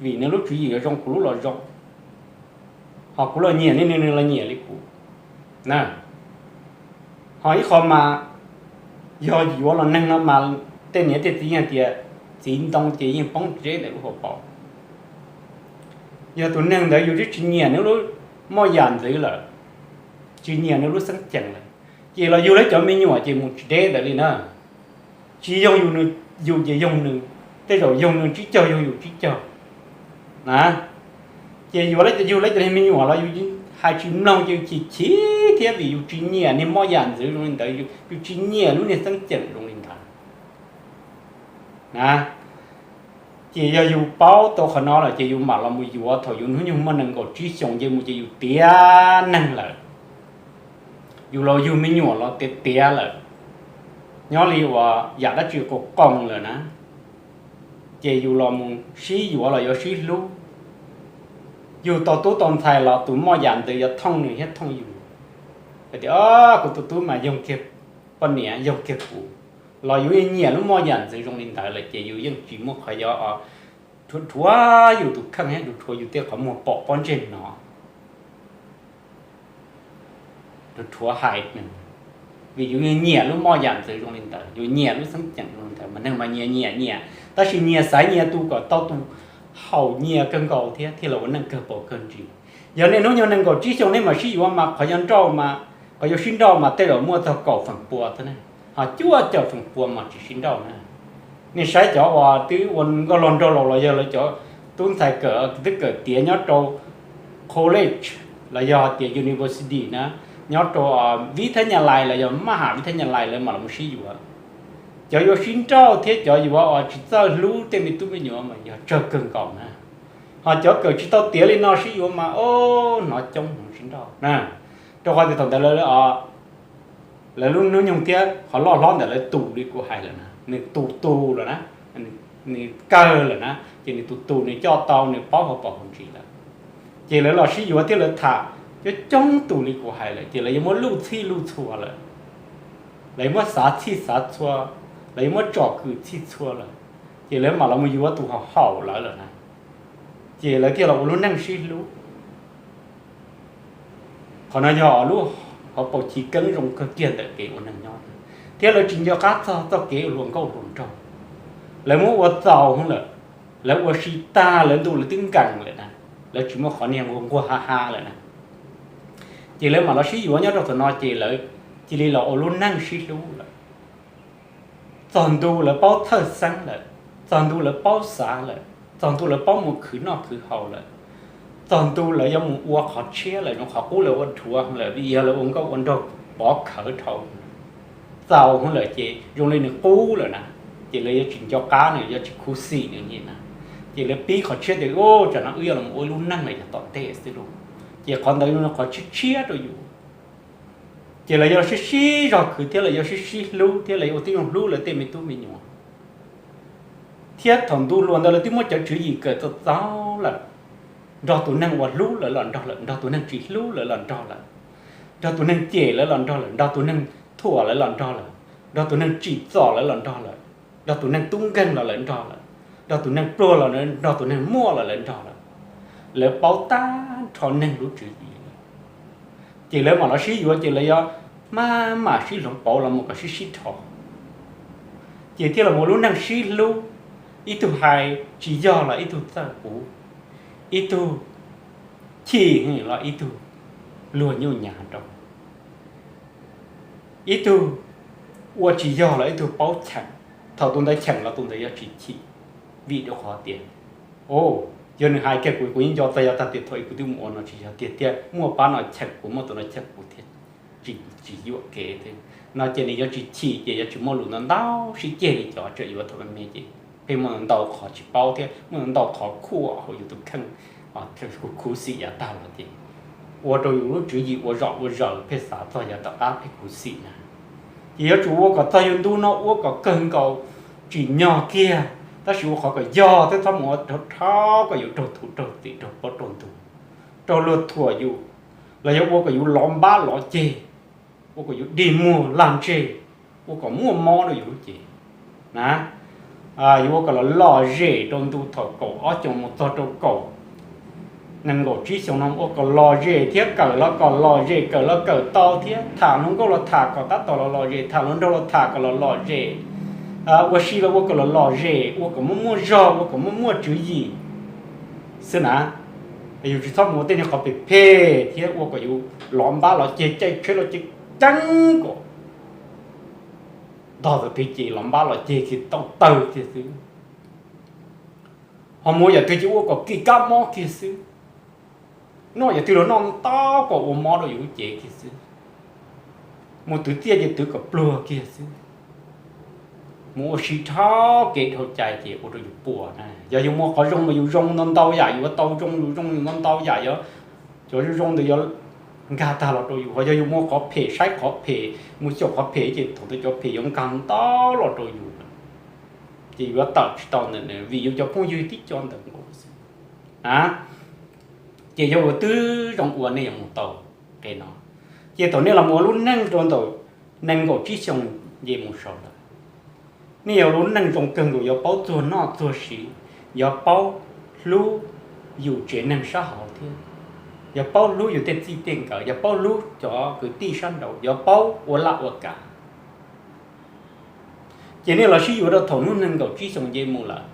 vim nws lub tswv yim yuav zoo kuv lub los zoo, ho kuv los nyiam nws, nws los nyiam li kuv na. Ho ib qho mas yog yuav los neeg no mas tej niam tej txiv yeej tias txiv ntoo ces yeej poob deb ntawm lub hauv paus. Yog tus neeg ntawd yus twb tsis nyiam nws lub moj yam ntxwv lawm, tsis nyiam nws lub xeeb ceem lawm, ces los yug lawv cov me nyuam ces mus tsis deb ntawd li na. Tsis yoog yus, yus ces yoog nws, tej zaum yoog nws tsib caug yoog yus tsib caug na. Ces yuav lawv, yug lawv cov me nyuam los yus hais tsis mloog ces chim chim thiab vim yus tsis nyiam niag moj yam ntxwv zoo li ntawd, yus tsis nyiam lub niag xeeb ceem zoo li ntawd na. Ces yog yus paub tau qhov no lawm ces yus mam los mus yuav thaum yus hnub nyoog muaj nees nkaum tsib xyoos nce mus ces yus tiav neeg lawm, yus los yug me nyuam los tiav tiav lawm, nyob li uas yam dab tsi qus qoos lawm na, ces yus los mus sib yuav los yuav sib hlub. Yus tau tub tau ntxhais los tus moj yam ntxwv yuav thooj nws thiab thooj yus, hais tias, o, kuv tus tub mas yoog kiag poj niam yoog kiag kuv, los yus yeej nyiam lub moj yam ntxwv zoo li ntawd lawm ces yus yeej tsis muaj qhov yuav rhuav rhuav yus tus kheej thiab rhuav rhuav yus tej qhov muag pom pob ntseg no. Rhuav rhuav hais, vim yus yeej nyiam lub moj yam ntxwv zoo li ntawd, yus nyiam lub xeeb ceem zoo li ntawd mas neeg mas nyias nyiam nyiam, tab sis nyias xaiv nyias tus kom tau tus haum nyias kawg nkaus thiab thiaj los ua neej kawg paus kawg ntsis. Yog nej hnub nyoog nees nkaum tsib xyoos nej mam sib yuav mas qhov yuav nrauj mas, qhov yuav sib nrauj mas tej zaum muaj txog kaum feem pua thiab ne, ho cuaj caum feem pua mas tsis sib nrauj na. Nej saib cov uas twb ua nkauj laug nraug laus los yog lawv cov tub ntxhais kawm twb kawm tiav nyob rau college los yog tias university na, nyob rau vib thab nyas lais los yog maj ham vib thab nyas lais lawv mam los sib yuav. Cov yuav sib nrauj thiab cov yuav uas tsis txawj hlub tej me tub me nyuam mas yog tsawg kawg nkaus na. Ho cov kawm tsis tau tiav li no sib yuav mas o, hnov coob hnov sib nrauj na. Rau qhov tias thaum ntawd lawv lub hnub nyoog thiab qhov loj hlob ntawm lawv tus li kuv hais lawm na, nws tus tus lawm na, nws kawg lawm na, ces nws tus tus nws coj tau nws paub hauv paus hauv ntsis lawm. Ces lawv los sib yuav thiab lawv tham coob coob tus li kuv hais lawm ces lawv yuav muab luj txhij luj txhua lawm, lawv yuav muab xav txhij xav txhua, lawv yuav muab tsom kwm txhij txhua lawm, ces lawv mam los mus yuav tus haum haum lawv lawm na, ces lawv thiaj los ua lub neej sib hlub. Qhov no yog lub hauv paus chiv keeb zoo kawg kiag ntawm kev ua neeg nyob, thiab lawv tsis nco qab txog txoj kev hluas nkauj hluas nraug. Lawv muab ua txaus lawm, lawv ua si tag lawv ntuj lawv twb nkees lawm na, lawv tsis muaj qhov niag nquag nquag ha ha lawm na. Ces lawv mam los sib yuav nyob rau thaum no ces lawv cia li los ua lub neej sib hlub lawm. Txog ntu lawv paub txhawj xeeb lawm, txog ntu lawv paub xav lawm, txog ntu lawv paub mus khwv noj khwv haus lawm, txog ntu lawv yuav mus ua qhov tshiab lawm, zoo qhov qub lawv ua dhuav lawm, yog lawv ua nkauj ua nraug pov khawv dhau txaus lawm ces zoo li nws qub lawm na, ces lawv yuav tsis nco qab nws, yuav tsis khuv xim nws li na. Ces lawv pib qhov tshiab tias, tsam no wb yuav los ua ib lub neej lawm yog tom ntej xwb lauj. Ces qhov ntawd yog qhov tshiab tshiab rau yus. Ces lawv yuav sib sib zog khwv thiab lawv yuav sib sib hlub thiab lawv yuav ua tib zoo hlub lawv tej me tub me nyuam. Thiab thaum ntu hluas ntawd lawv twb muab cov tswv yim kawm txaus txaus lawm, nrog tus neeg uas hlub lawv los nrog lawm, nrog tus neeg tsis hlub lawv los nrog lawm, nrog tus neeg cem lawv los nrog lawm, nrog tus neeg thuam lawv los nrog lawm, nrog tus neeg tsim txom lawv los nrog lawm, nrog tus neeg tub nkeeg los lawv nrog lawm, nrog tus neeg pluag los nrog, tus neeg muaj los lawv nrog lawm. Lawv paub tag nrho neeg lub tswv yim lawm. Ces lawv mam los sib yuav ces lawv yuav maj mam sib hloov pauv los mus kom sib sib dhos, ces thiaj los mus lub neej sib hlub. Ib tug hais tsis yog los ib tug txawj puv, ib tug chim los ib tug luag nyuj nyav rau, ib tug ua tsis yog los ib tug paub cheem. Thaum tus ntawd cheem los tus ntawd yuav tsis chim, vim rau qhov tias, o, yog nws hais kiag kuv, kuv yeej nco txog yav tag tias thaum ub kuv twb mus ua no tsis yog tiag tiag, muaj pab no cheem kuv, muaj tus no cheem kuv thiab, tsis, tsis yuam kev thiab no ces nws yuav tsis chim ces yuav tsis muaj lus ntau ntau sib ceg li cov tseem yuav thaum me me ces pheej muaj ntau qhov tsis paub thiab muaj ntau qhov khuam hauv yus tus kheej, khuv xim yav tag los ces ua rau yus lub tswv yim ua zom ua zaws pheej xav txog yav tom qab pheej khuv xim na. Ces yuav tsum ua kom txog yus ntu no ua kom kawg nkaus, tsim nyog kiag, tab sis ua qhov kom yog thiab txhob mus ua rau dhau kom yus raug thuv raug txim raug pob raug ntug, raug luag thuam yus, los yog ua kom yus lov npab lov ceg, ua kom yus dig muag lag ntseg, ua kom muaj mob rau yus lub cev na. Yuav ua kom los lom zem rau ntu thaum kaum ob xyoos mus txog rau kaum nees nkaum tsib xyoos no ua kom lom zem thiab, kawm los kom lom zem, kawm los kawm tau thiab, tham hluas nkauj los tham kom tab tom los lom zem, tham hluas nraug los tham kom los lom zem, ua si los ua kom los lom zem, ua kom muaj muaj zog, ua kom muaj muaj tswv yim xwb na. Yus tsis txhob mus ua tej niag qhov phem phem thiab ua kom yus los npab los ceg, caij tsheb los ceg ceeb kom ntog thaum twg ces los npab los ceg kiag tau tawg kiag xwb. Ho mus yam twg ces ua kom kis kab mob kiag xwb. Noj yam twg los noj ntau kom ua mob rau yus lub cev kiag xwb. Mus twv txiaj ces twv kom pluag kiag xwb. Mus ua si dhau kev dhau cai ces ua rau yus puas na. Yog yus muaj qhov zoo mas yus zoo ntau ntau yam, yus ua tau zoo yus zoo ntau ntau yam, yog cov zoo zoo ntawd yuav nkag tag los rau yus. Ho yog yus muaj qhov phem saib qhov phem, mus xyaum qhov phem ces thaum ntawd cov phem yuav nkag ntau los rau yus, ces yuav tawm tsis tau ntawm vim yus cov phooj ywg tib co ntawm nkaus xwb na. Ces yog ua twb zoo ua nej yuav mus tau qe no. Ces thaum nej los mus ua lub neej rau ntawm nees nkaum tsib xyoos nce mus saud lawm, nej yog lub neej zoo kawg nkaus, yuav paub txuag noj txuag siv, yuav paub hlub yus tsev neeg sab hauv thiab, yuav paub hlub yus tej txij tej nkawm, yuav paub hlub cov kwv tij sab nraud, yuav paub ua laj ua kav. Ces nej los sib yuav rau thaum hnub nees nkaum tsib xyoos nce mus lawm,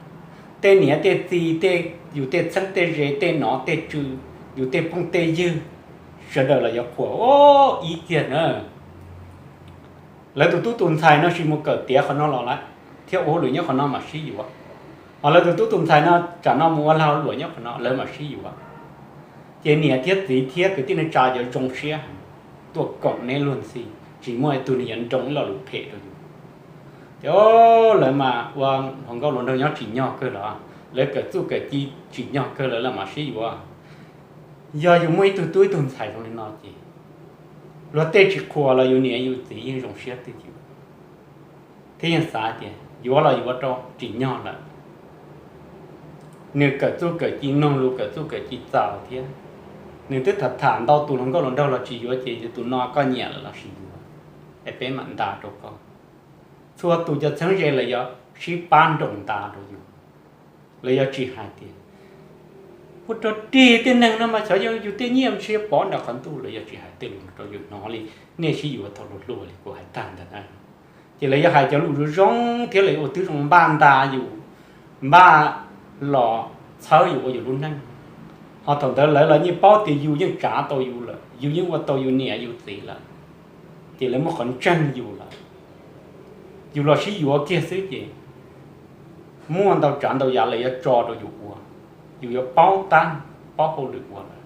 tej niam tej txiv, tej yus tej txheeb tej ze, tej nov tej tswv, yus tej phooj tej ywg, sawv daws los yuav qhuas ib kiag na. Lawv tus tub tus ntxhais no sis mus kawm tiav qhov no los lawm thiab ua hauj lwm nyob qhov no mam sib yuav. Ho lawv tus tub tus ntxhais no tsam no mus ua lag ua luam nyob qhov no lawv mam sib yuav. Ces niam thiab txiv thiab kwv tij neej tsa yuav zoo siab tuaj koom neb luag ntxhi, tsis muaj ib tug nws yuav nroo ib lo lus phem rau yus. Ces lawv mas ua hluas nkauj hluas nraug nyob tsim nyog kawg los, lawv kawm txuj kawm ci tsim nyog kawg lawm, lawv mam sib yuav. Yog yus muaj ib tug tub ib tug ntxhais zoo li no ces luag tej tsis qhuas los yus niam yus txiv yeej zoo siab twj ywm thiab yeej xav tias yuav los yuav rau tsim nyog lawm. Nws kawm txuj kawm ci, noog lus kawm txuj kawm ci txaus thiab. Nws twb tham tham ntau tus hluas nkauj hluas nraug los tsis yuav ces yus tus no koj nyiam lawm los sis yuav, es peb mam nta rau koj. Txhua tus cov txheeb ze lawv yuav sib pab nroos nta rau yus. Lawv yuav tsis hais tias ua rau tig tej neeg no mas xyov yog yus tej nyiaj ntshiab pov nram qhov ntuj, lawv yuav tsis hais tej lus rau yus hnov li. Nej sib yuav thaum hluas hluas li kuv hais tag ntawd na, ces lawv yuav hais cov lus zoo zoo thiab lawv ua tib zoo npaj nta yus, npaj los txhawb yus ua yus lub neej. Ho thaum ntawd lawv los yeej paub tias yus yeej tsav tau yus lawm, yus yeej ua tau yus niam yus txiv lawm, ces lawv muaj qhov ntseeg yus lawm. Yus los sib yuav kiag xwb ces muaj ntau tsav ntau yam lawv yuav tso rau yus ua, yus yuav paub tab, paub hauj lwm ua lawm.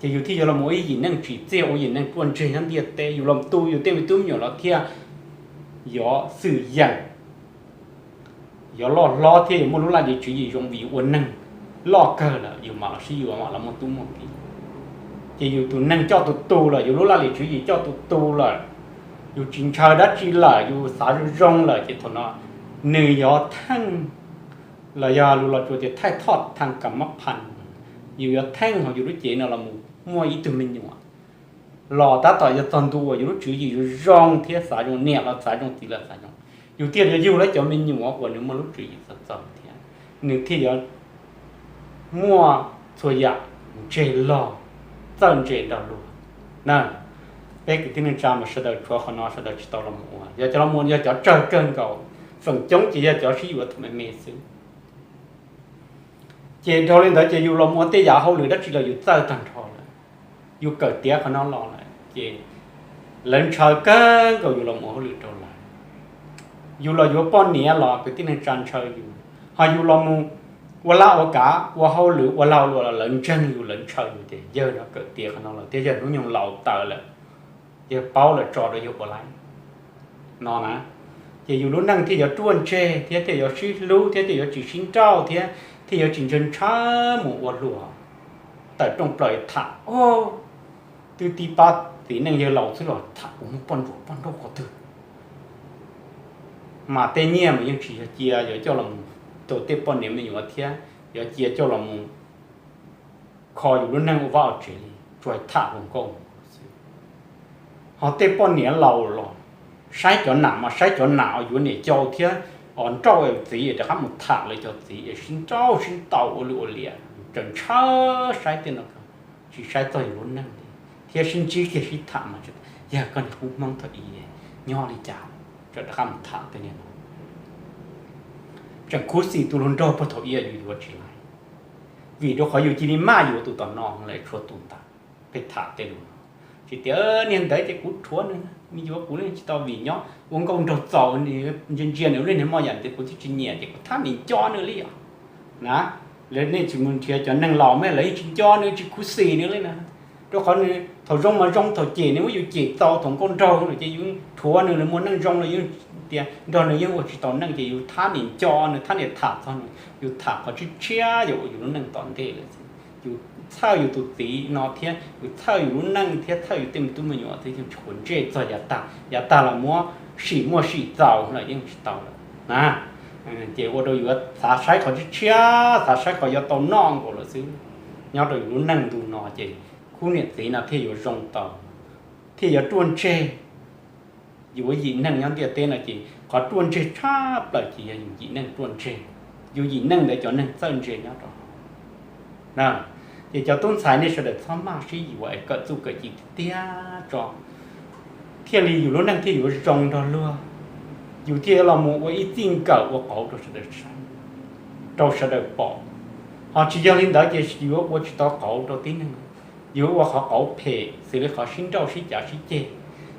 Ces yus thiaj yuav los ua ib yim neej tsim txiaj, ua yim neej ruaj ntseg nyob ntiaj teb, yus los tu yus tej me tub me nyuam los thiaj yuav xwm yeem, yuav loj hlob thiab yuav muaj lub laj lim tswv yim zoo vim yus ua neeg loj kawg lawm yus mam los sib yuav mam los muaj tub muaj ki. Ces yus tus neeg coj tus tu lawm, yus lub laj lim tswv yim coj tus tu lawm, yus tsis ntshaw dab tsi lawm, yus xav zoo zoo lawm ces thaum no nws yuav theej, los yog lus Los Tsuas tias thaij thoj thaj kam mab phan, yus yuav theej hauv yus lub cev no los mus muaj ib tug me nyuam los tab tom yuav txog ntu uas yus lub tswv yim zoo zoo thiab xav zoo, niam los xav zoo, txiv los xav zoo, yus thiaj yuav yug lawv cov me nyuam uas nws muaj lub tswv yim txawv txaus thiab, nws thiaj yuav muaj txhua yam ntseg log, txawj ntse nrog luag na. Peb kwv tij neej tsa mas sawv daws tshuav qhov no sawv daws tsis tau los mus ua, yog cov los mus yog cov tsawg kawg nkaus, feem coob ces yog cov sib yuav thaum me me xwb. Ces dhau li ntawd ces yus los mus ua tej yam hauj lwm dab tsi los yus txawj tag nrho lawm, yus kawm tiav qhov no los lawm ces lawv ntshaw kawg nkaus yus los mus ua hauj lwm rau lawv. Yus los yuav poj niam los kwv tij neej tsa ntshaw yus, ho yus los mus ua laj ua kav ua hauj lwm ua lag ua luam los lawv ntseeg yus, lawv ntshaw yus tias yawg no kawm tiav qhov no los thiab yawg hnub nyoog laus taws lawm, yawg paub lawm tso rau yawg ua laib no na. Ces yus lub neej thiaj yuav ruaj ntseg thiab thiaj yuav sib hlub thiab thiaj yuav tsis sib nrauj thiab thiaj yuav tsis ntshaw ntshaw mus ua hluas tawm rooj plaws tham, twb tib pab txiv neej yawg laus xwb los tham kuv muaj poj ntsuam poj nrauj qhov twg. Mas tej nyiaj mas yeej tsis yog cia yuav coj los mus rau tej poj niam me nyuam thiab yuav cia coj los mus kho yus lub neej ua vaj ua tsev li, tsuas tham hluas nkauj xwb. Ho tej poj niam laus los saib cov nam mas saib cov nam uas yuav niam cau thiab os nrauj es txiv es rov qab mus tham lawv cov txiv es sib nrauj sib ntaus ua lwj ua liam. tseem ntshaw saib tej no, tsis saib txog yus lub neej li, thiab sib ntsib kiag sib tham mas yog koj niag qub hmoob thaum ub nyob li cas, tseem rov qab mus tham tej niag no. Tseem khuv xim tus hluas nraug puag thaum ub yus yuav tsis lais, vim rau qhov yus cia li maj yuav tus tom no lawm tshuav tus ntawd. Peb tham tej lus no, tsis tias niag ntawd ces kuv rhuav nws, nws yuav kuv li tsis tau, vim nyob ua nkauj nraug txaus, ntsia ntsia nws ua li niag moj yam ntawd kuv thiaj tsis nyiam ces kuv thab niam nco nws li os. Na, lawv nej tsis mus nrhiav cov neeg laus mas lawv yeej tsis nco nws, tsis khuv xim nws li na. Rau qhov nws thaum zoo mas zoo, thaum cem nws muab yus cem txaus, thaum nkauj nraug no ces yus rhuav nws, lawv muaj neej zoo los yeej tias nrog nws yeej ua tsis tau neej ces yus thab niam nco nws, thab niam tham txog nws, yus tham qhov tshiab tshiab yog ua yus lub neej tom ntej lawm xwb. Yus txhawj yus tus txiv no thiab yus txhawj yus lub neej thiab txhawj yus tej me tub me nyuam thiab yeej tsis quav ntsej txog yav tag, yav tag los muab sim muaj sim txaus los yeej tsis tau lawm na. Ces ua rau yus xav saib qhov tshiab tshiab, xav saib qhov yuav tau noj nkaus lawm xwb. Nyob rau yus lub neej ntu no ces khub niam txiv no thiaj yuav zoo tau, thiaj yuav ruaj ntseg. Yus ua yim neeg nyob ntiaj teb no ces qhov ruaj ntseg tshaj plaws ces yog yus yim neeg ruaj ntseg, yus yim neeg ntawd cov neeg txawj ntse nyob rau hauv. Ces cov tub ntxhais nej sawv daws txhob maj sib yuav es kawm txuj kawm ci tiag tiag tso, thiaj li yus lub neej thiaj yuav zoo nrog luag, yus thiaj yuav los mus ua ib txij nkawm ua qauv rau sawv daws saib, rau sawv daws pom. Ho tsis yog li ntawd ces yuav ua tsis tau qauv rau tib neeg, yuav ua qhov qauv phem xws li qhov sib nrauj sib cav sib ceg,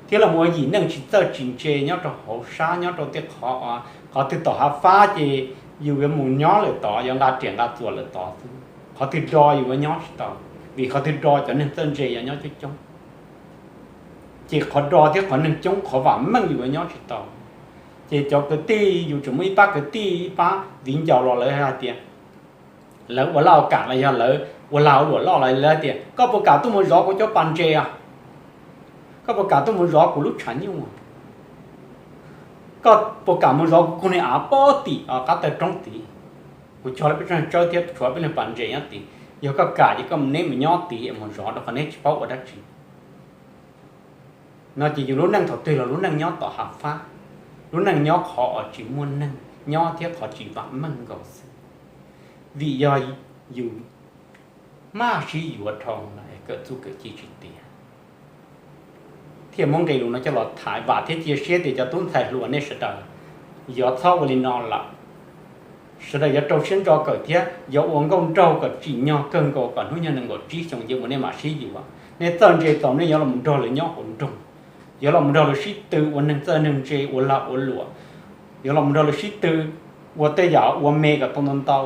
thiab los mus ua yim neej tsis txawj tsis ntse nyob rau hauv sab, nyob rau tej qhov, qhov twg tom hav fab ces yus yuav mus nyob lawm tod, yuav nqa riam nqa txuas lawm tod xwb. Qhov twg do yus yuav nyob tsis tau, vim qhov twg do cov neeg txawj ntse yuav nyob coob coob. Ces qhov do thiab qhov neeg coob, qhov vam meej yus yuav nyob tsis tau. Ces cov kwv tij, yus tseem muaj ib pab kwv tij ib pab viv ncaus los lawv hais tias, lawv ua laj ua kam los yog lawv ua lag ua luam loj los lawv tias, koj puas kam tuaj mus zov kuv cov pas ntses os? Koj puas kam tuaj mus zov kuv lub tshav nyuj? Koj puas kam mus zov kuv kug niag av pob tim qab taw roob tid? Kuv cog lawv peb tsob tsawb thiab tshuav peb leeg pas ntses nyob tid. Yog koj kam ces koj neb mus nyob tid es mus zov, rau qhov neb tsis paub ua dab tsi. No ces yus lub neej thaum twg los lub neej nyob tom hav fab, lub neej nyob qhov uas tsis muaj neeg nyob thiab qhov tsis vam meej nkaus xwb. Vim yog yus maj sib yuav dhau lawm, kawm txuj kawm ci tsis tiav. Thiaj muab nqe lus no coj los tham vam thiab cia siab tias cov tub ntxhais hluas nej sawv daws yuav txhob ua li no lawm. Sawv daws yuav rau siab ntso kawm thiab yuav ua nkauj nraug kom tsim nyog kawg nkaus kom hnub nyoog nees nkaum tsib xyoo ces mus nej mam sib yuav. Nej txawj ntse txaus nej yuav los nrog lawv nyob hauv nroog, yuav los nrog lawv sib tw ua neeg txawj neeg ntse, ua lag ua luam, yuav los nrog lawv sib tw ua tej yam ua me kom tau ntau ntau,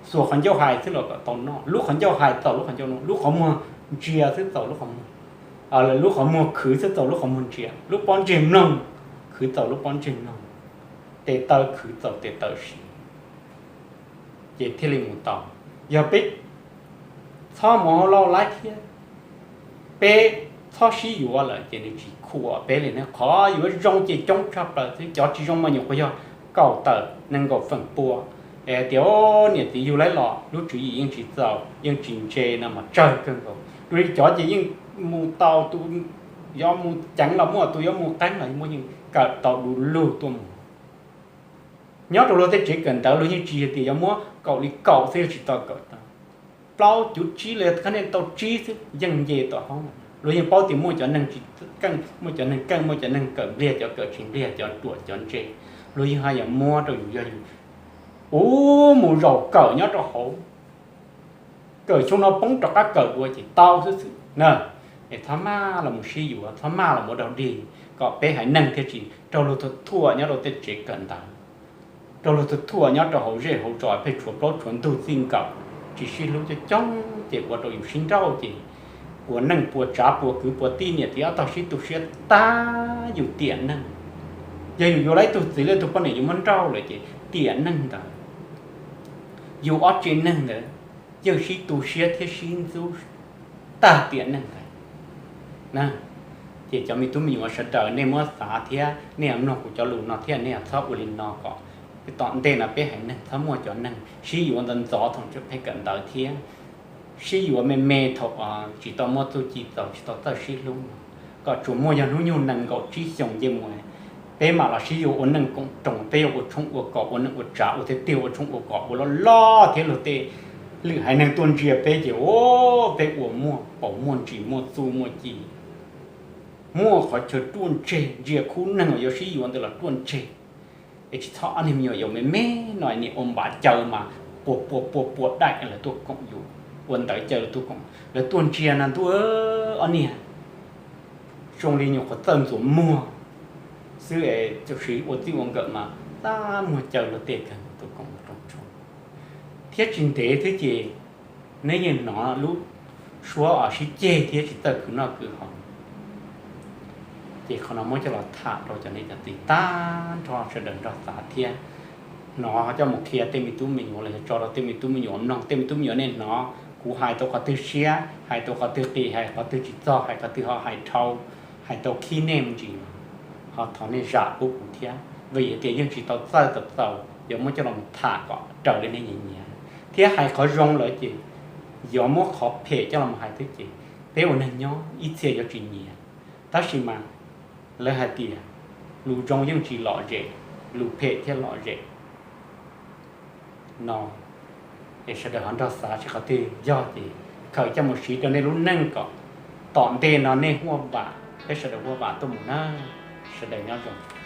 xuas qhov ncauj hais xwb los kom tau noj, lub qhov ncauj hais txaus lub qhov ncauj noj, lub qhov muag ntsia xwb txaus lub qhov muag, lub qhov muag khwv xwb txaus lub qhov muag ntsia, lub pob ntseg mloog khwv txaus lub pob ntseg mloog, tes taw khwv txaus tes taw siv, ces thiaj li mus tau. Yog peb txhob mus hauv lauj laib thiab peb txhob sib yuav lawm ces nws tsis khuam peb li ne. Qhov yuav zoo ces coob tshaj plaws xwb, cov tsis zoo mas nyuam qhuav yog kaum tawm nees nkaum feem pua. Es tias niam txiv yug laib los lub tswv yim yeej tsis txaus, yeej tsis ntse no mas tsawg kawg nkaus. Dua li cov ces yeej mus tau, tus yuav mus ceev los muaj, tus yuav mus qeeb los muaj, yeej kawm tau du lug tuaj mus. Nyob rau luag tej tsev kawm ntawv luag yeej tsis hais tias yuav muab kaum li kaum xwb, yog tsis tau kawm tau plaub cuv tsib los yog khab niaj tau tsib xwb yeej nce tom hoob. Luag yeej paub tias muaj cov neeg tsis keej, muaj cov neeg keej, muaj cov neeg kawm npliag, cov kawm tsis npliag, cov ruam cov ntse. Luag yeej haj yam muab rau yus, yog yus ua mus zaum kawm nyob rau hauv, kawm xyoo no poob rov qab kawm dua ces tau xwb xwb na. Es txhob maj los mus sib yuav, txhob maj los mus ua dog dig, kom peb haiv neeg thiaj tsis raug luag thuam nyob rau tej tsev kawm ntawv, raug luag thuam nyob rau hauv zej hauv zos, pheej tshuav plaub tshuav ntug txij nkawm, tsis sib hlub coob coob ces ua rau yus sib nrauj ces puas neej puas tsav puas kwv puas tij niam txiv ob tog sib tu siab tag yus tiam neej. Yog yus yuav lawv ib tug txiv lawv ib tug poj niam yus muab nrauj lawm ces tiam neej ntawd yus ob tsev neeg ntawd yeej sib tu siab thiab sib ntxub tag tiam neej ntawd. Ces cov me tub me nyuam sawv daws nej muab xav thiab nej mloog kuv cov lus no thiab nej txhob ua li no kom tom ntej no peb haiv neeg txhob muaj cov neeg sib yuav ntxov ntxov thaum tseem pheej kawm ntawv thiab sib yuav me me thaum tsis tau muaj txuj ci txaus tsis tau txawj sib hlub no, kom tsuas muaj yog hnub nyoog nees nkaum tsib xyoos nce mus peb mam los sib yuav ua neej koom roos, peb yuav ua tshoob ua kos ua neej ua tsav ua tiag tiag ua tshoob ua kos ua loj loj thiab luag tej Lwm haiv neeg tuaj ntsia peb ces, o, peb ua muaj paus muaj ntsis muaj txuj muaj ci, muaj qhov chaw ruaj ntseg, ntsia khub neeg uas yuav sib yuav ntawd los ruaj ntseg. Es tsis txhob ob niag me nyuam yaus me me no, niag ua npav caw mas pua pua pua pua daim lawv tuaj koom yus, ua ntawv caw lawv tuaj koom, lawv tuaj ntsia no ntuj, ob niag zoo li nyuam qhuav txawj ntxuav muag xwb es tam sim ua txij ua nkawm mas tab muag caw luag tej kawg tuaj koom rooj tshoob. Thiab tsis ntev xwb ces neb yeej hnov lub suab uas sib ceg thiab tsis txawj khwv noj khwv haus. Ces qhov no muab coj los tham rau cov niam cov txiv tag nrho sawv daws nrog xav thiab hnov coj mus qhia tej me tub me nyuam los yog tso rau tej me tub me nyuam mloog, tej me tub me nyuam nej hnov kuv hais tau qhov twg siab, hais tau qhov twg qis, hais qhov twg tsis txog, hais qhov twg ho hais dhau, hais tau khib nej me ntsis los ho thov nej zam pub kuv thiab, vim hais tias yeej tsis tau txawj tau txaus yuav muab coj los tham kom raws li nej nyiam nyiam, thiab hais qhov zoo lawm ces yuav muab qhov phem coj los hais thiab ces peb ua neeg nyob ib txhia yuav tsis nyiam. Tab sis mas lawv hais tias lus zoo yeej tsis lom zem, lus phem thiaj lom zem no. Es sawv daws ho nrog xav seb qhov twg yog ces khaws coj mus siv rau nej lub neej kom tom ntej no nej huaj vam thiab sawv daws huaj vam tuaj mus na. Sawv daws nyob zoo.